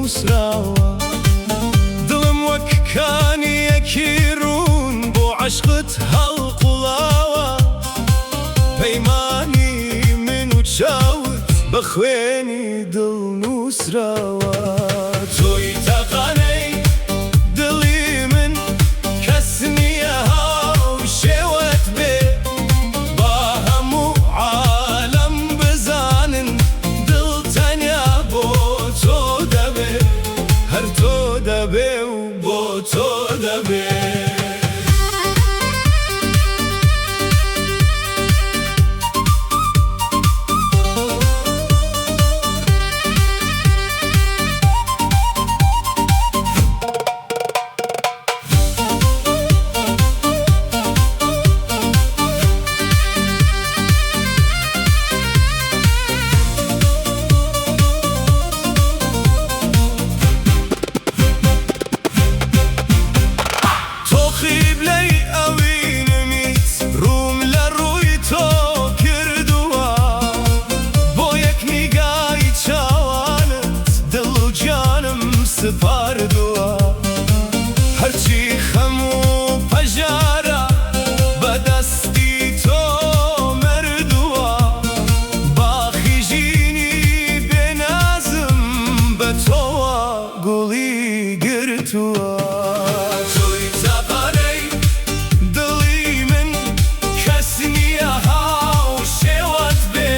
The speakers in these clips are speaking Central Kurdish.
نووسراوە. دڵم وەک کانییەکی ڕوون بۆ عەشقت هەڵقوڵاوە. پەیمانی من و چاوت بە خوێنی دڵ نووسراوە. تۆی تاقانەی دڵی من، کەس نییە هاوشێوەت بێ. با هەموو عالەم بزانن دڵ تەنیا بۆ تۆ دەبێ. هەر تۆ دەبێ و بۆ تۆ دەبێ. تۆ قیبلەی ئەوینمیت، ڕووم لە ڕووی تۆ کردووە. بۆ یەک نیگای چاوانت دڵ و گیانم سپاردووە. هەرچی خەم و پەژارە بە دەستی تۆ مردووە. باخی ژینی بێ نازم بە تۆوە گوڵی گرتووە. تۆی تاقانەی دڵی من، کەس نییە هاوشێوەت بێ.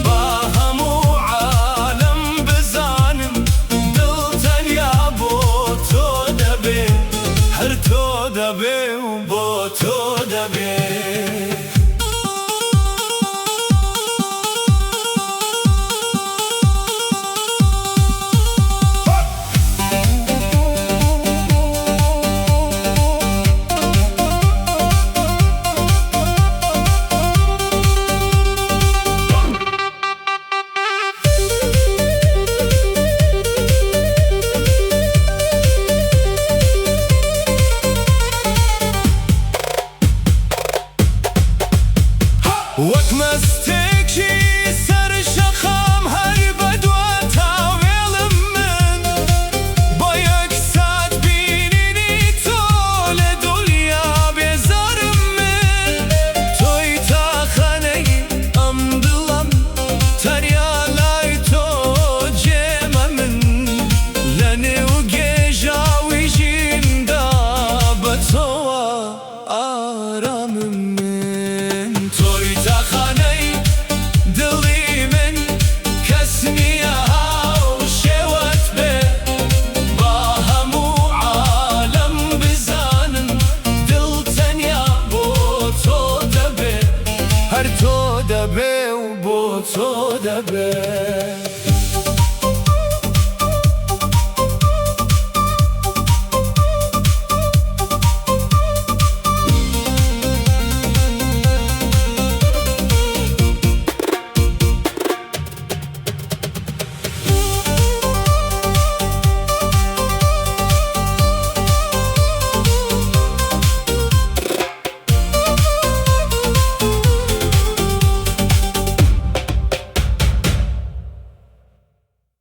با هەموو عالەم بزانن دڵ تەنیا بۆ تۆ دەبێ. هەر تۆ دەبێ و بۆ تۆ دەبێ. وەک مەستێکی سەر شەقام هەر بەدواتا وێڵم من. بۆ یەک سات بینینی تۆ لە دونیا بێزارم من. تۆی تاقانەی ئەم دڵەم، تەنیا لای تۆ جێمە من. لە نێو گێژاوی ژیندا بە تۆوە ئارامم من. تۆی تاقانەی دڵی من، کەس نییە هاوشێوەت بێ. با هەموو عالەم بزانن دڵ تەنیا بۆ تۆ دەبێ. هەر تۆ دەبێ و بۆ تۆ دەبێ.